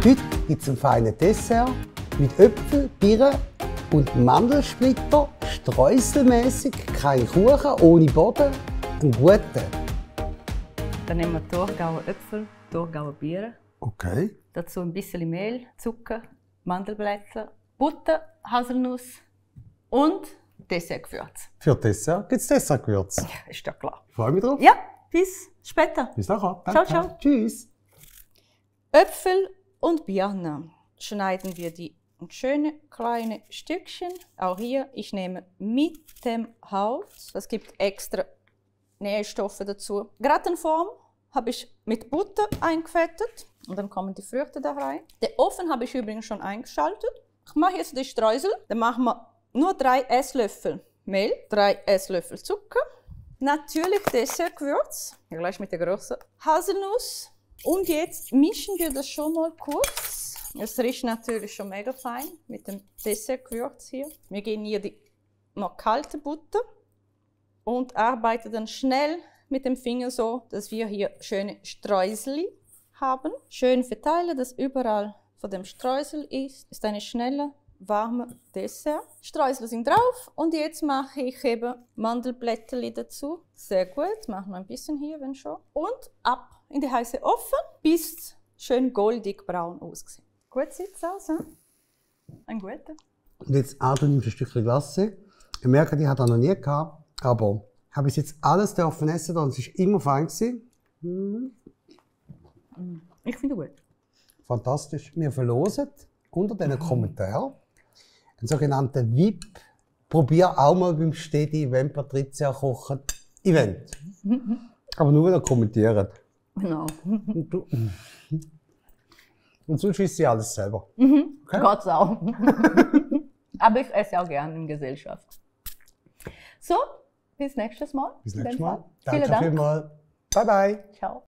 Heute gibt es einen feinen Dessert mit Äpfel, Birnen und Mandelsplitter, streuselmäßig, kein Kuchen, ohne Boden, einen guten. Dann nehmen wir Thurgauer Äpfel, Thurgauer Birnen. Okay. Dazu ein bisschen Mehl, Zucker, Mandelblätter, Butter, Haselnuss und Dessertgewürz. Für Dessert gibt es Dessertgewürz. Ja, ist ja klar. Ich freue mich drauf. Ja, bis später. Bis nachher. Ciao, ciao. Tschüss. Äpfel und Birnen schneiden wir die in schöne kleine Stückchen. Auch hier, ich nehme mit dem Haut. Das gibt extra Nährstoffe dazu. Gratenform habe ich mit Butter eingefettet und dann kommen die Früchte da rein. Den Ofen habe ich übrigens schon eingeschaltet. Ich mache jetzt die Streusel. Dann machen wir nur 3 Esslöffel Mehl, 3 Esslöffel Zucker, natürlich Dessertgewürz, gleich mit der Größe, Haselnuss. Und jetzt mischen wir das schon mal kurz. Es riecht natürlich schon mega fein mit dem Dessertgewürz hier. Wir geben hier die noch kalte Butter und arbeiten dann schnell mit dem Finger so, dass wir hier schöne Streusel haben. Schön verteilen, dass überall von dem Streusel ist. Ist eine schnelle, warme Dessert. Streusel sind drauf und jetzt mache ich eben Mandelblätter dazu. Sehr gut, machen wir ein bisschen hier, wenn schon. Und ab in die heiße Ofen, bis schön goldig braun aussieht. Gut sieht es aus, hm? Ein guter. Und jetzt du nimmst ein Stückchen Glasse. Ich merke, ich hatte das noch nie gehabt, aber ich habe bis jetzt alles dürfen essen und es war immer fein gewesen. Ich finde gut. Fantastisch. Wir verlosen unter diesen Kommentaren einen sogenannten VIP. Probier auch mal beim Stedi, wenn Patricia kocht, Event. Aber nur, wenn ihr kommentiert. Genau. Und sonst wisst ihr alles selber. Okay? Gott auch. Aber ich esse auch gerne in Gesellschaft. So, bis nächstes Mal. Bis nächstes Mal. Vielen Danke Dank. vielmals. Bye bye. Ciao.